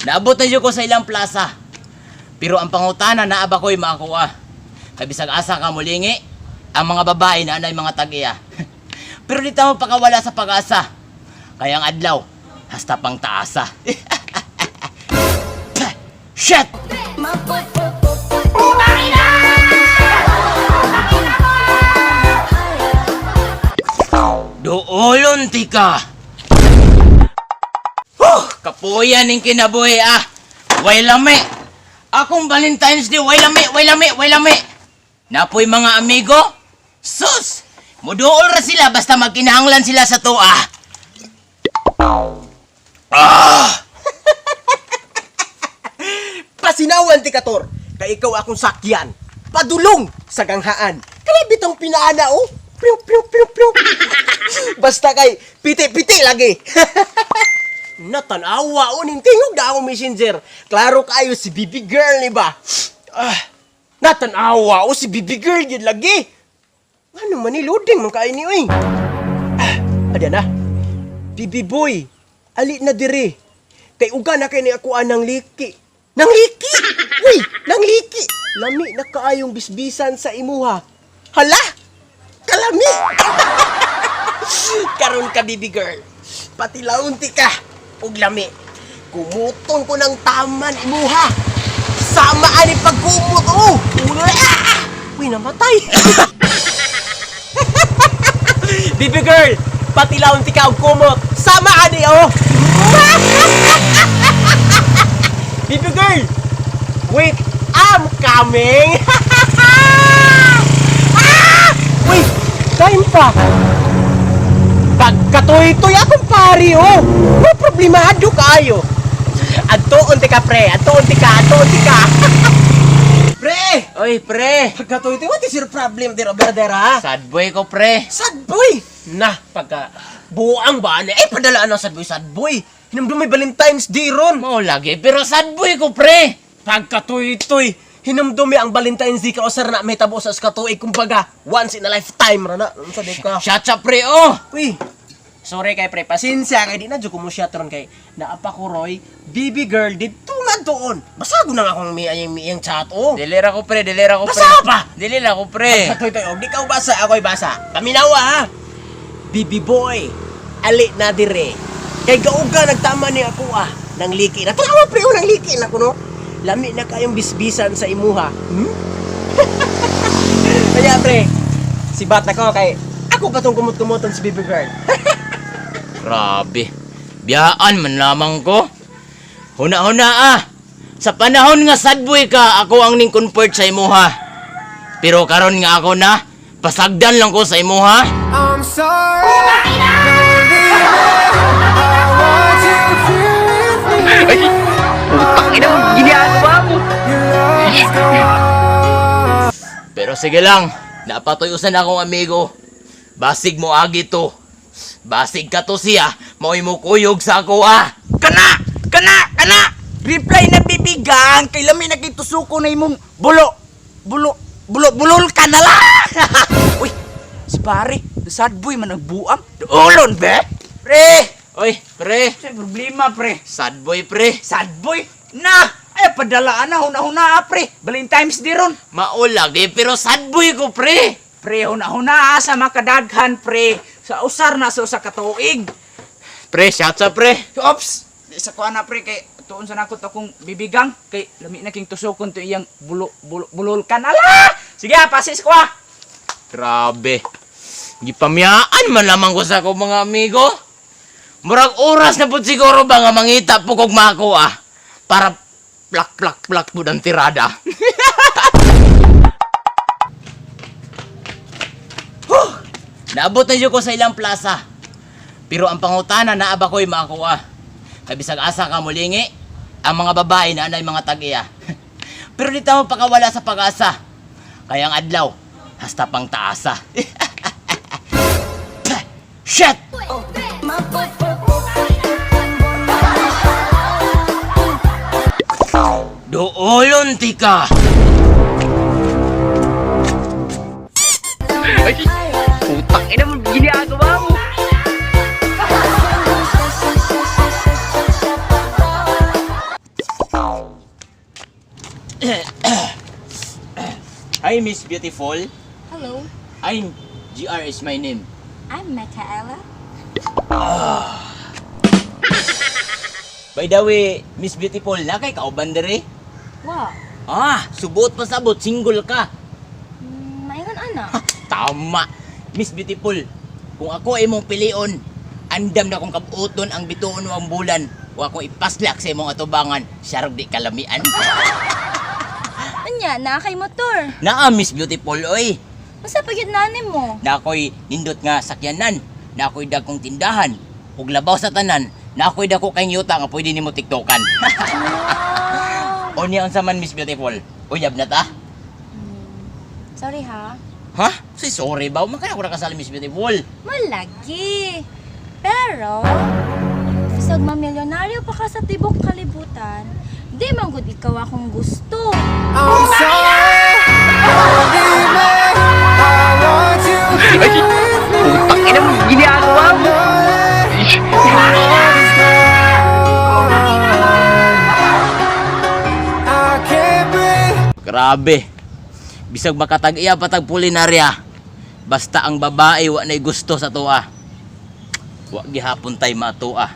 Naabot na jud ko sa ilang plaza. Pero ang pangutana naa ba ko'y maakuha. Kay bisag asa ka mulingi, ang mga babae na anay mga tag-iya. Pero di ta mo pakawala sa pag-asa. Kaya ang adlaw, hasta pang taasa. Shit! Doolon tika! Huh! Kapuyan ning kinabuhi ah! Way lami! Akong Valentine's Day, way lami, way lami, way lami! Napoy mga amigo? Sus! Muduol ra sila basta magkinahanglan sila sa tuwa. Ah! Pasinawan ti Kator, kay ikaw akong sakyan. Padulong sa ganghaan. Kaya bitong pinaana oh. Priw, priw, priw, priw. Basta kay piti-piti lagi. Natanawa oh, ning tingog na akong messenger. Klaro kayo si baby girl ni ba? Ah, natanawa oh si baby girl yun lagi. Ano man ni loading man kayo ni oy. Ah, ada na. Bibi boy, ali na dire. Kay uga na kay ni ako anang liki. Nang liki? Uy, nang liki. Lami na kaayong bisbisan sa imuha. Hala! Kalami! Karon ka, baby girl. Pati launti ka. Ug lami. Kumuton ko ng taman imuha. Sama ani pagkumot oh. Ah! Uy, namatay. Baby girl, pati launti ka og kumot. Sama ani oh. Baby girl, wait, I'm coming. Ah! Uy, time pa. Pagkatoy-toy akong pari, oh. May problemado kaayo. Adtoon ti ka, pre. Adtoon ti ka, adtoon ti ka. Pre! Oy, pre! Pagkatoy-toy, what is your problem there, over there, ha? Sad boy ko, pre. Sad boy! Na, pagka buang ba na? Eh, padalaan ng sad boy, sad boy. Hinamdum may Valentine's Day ron. Mao lagi, pero sad boy ko, pre. Pagkatuy-tuy, hinumdumi ang Valentine's Day kausar na may tabo sa katuig kumbaga once in a lifetime ra na. Unsa di ka? Shot sa pre, oh! Uy, sorry kay pre, pasensya kay di na jud ko mo shot ron kay naapa ko Roy, baby girl didto nga doon. Basago na nga akong mi ayang miyang chat oh. Dili ra ko, pre. Dili ra ko, pre. Basa pa! Dili ra ko, pre. Pagkatuy-tuy, og di ka basa, ako'y basa. Paminawa ha. Baby boy, ali na dire. Kay gauga nagtama ni ako ah, nang liki na. Tanawa pre, oh, nang liki na kuno. Lami na kayong bisbisan sa imuha. Hmm? Kaya pre, si bat na ko kay ako pa tong kumot-kumoton si baby girl. Grabe. Biyaan man lamang ko. Huna-huna ah. Sa panahon nga sad boy ka, ako ang ning comfort sa imuha. Pero karon nga ako na, pasagdan lang ko sa imuha. I'm sorry. Don't leave me. I want you here with me. Putang ina mo, ginagawa mo. Your love's gone. Pero sige lang, napatuyusan akong amigo. Basig mo agi to. Basig ka to siya, mao'y mo kuyog sa ako ah. Kana! Kana! Kana! Reply na bibigang kay lami na kay tusuko na imong bulo. Bulo bulo bulol ka na lang. Uy, si pare, the sad boy man ang buang. Ulon be. Pre, Oy, pre. sa problema pre. Sad boy pre. Sad boy. Na, ay padalaan na huna-huna ah, pre. Valentine's Day ron. Maulag eh, pero sad boy ko pre. Pre, huna-huna ah, sa makadaghan pre. Sa usar na sa usa ka tuig. Pre, shot sa pre. Ops! Di sa kuha na pre kay tuon sa nako to akong bibigang kay lami na king tusokon to iyang bulo, bulo bulol ka na la. Sige, ah, pasis ko ah. Grabe. Gipamiyaan man lamang ko sa akong mga amigo. Murag oras na pud siguro ba nga mangita po kog mako ah. Para plak plak plak pud ang tirada. Huh! Naabot na jud ko sa ilang plaza. Pero ang pangutana naa ba ko'y maakuha. Kay bisag asa ka mulingi, ang mga babae na anay mga tag-iya. Pero di ta mo pakawala sa pag-asa. Kaya ang adlaw, hasta pang taasa. Shit! Doolon tika! Putang ina mo ginagawa mo. Hi, Miss Beautiful. Hello, I'm GR is my name. I'm Michaela. By the way, Miss Beautiful, na kay kauban diri? Wa, Ah, subot pa sabot, single ka. Maingon ana. Tama. Miss Beautiful, kung ako ay imong pilion, andam na kong kabuoton ang bituon o ang bulan, o akong ipaslak sa imong atubangan, siyarog di kalamian. Anya, naa kay motor. Naa, Miss Beautiful, oy. Basta pagid nani mo. Na ako'y nindot nga sakyanan, na ako'y dagkong tindahan, ug labaw sa tanan, na ako'y dako kay yuta nga pwede nimo tiktokan. O niya unsa man, Miss Beautiful? Uyab na ta? Sorry ha. Ha? Si sorry ba? Makaya ko nakasali, Miss Beautiful. Malagi. Pero, bisag mamilyonaryo pa ka sa tibok kalibutan, di man gud ikaw akong gusto. I'm sorry, don't leave me. I want you here with me. Putang ina mo, ginagawa mo. Know that your love is gone. I can't breathe. Grabe. Bisag makatag-iya patag pulinarya. Basta ang babae wa na'y gusto sa tuwa. Wa gihapon tay matua.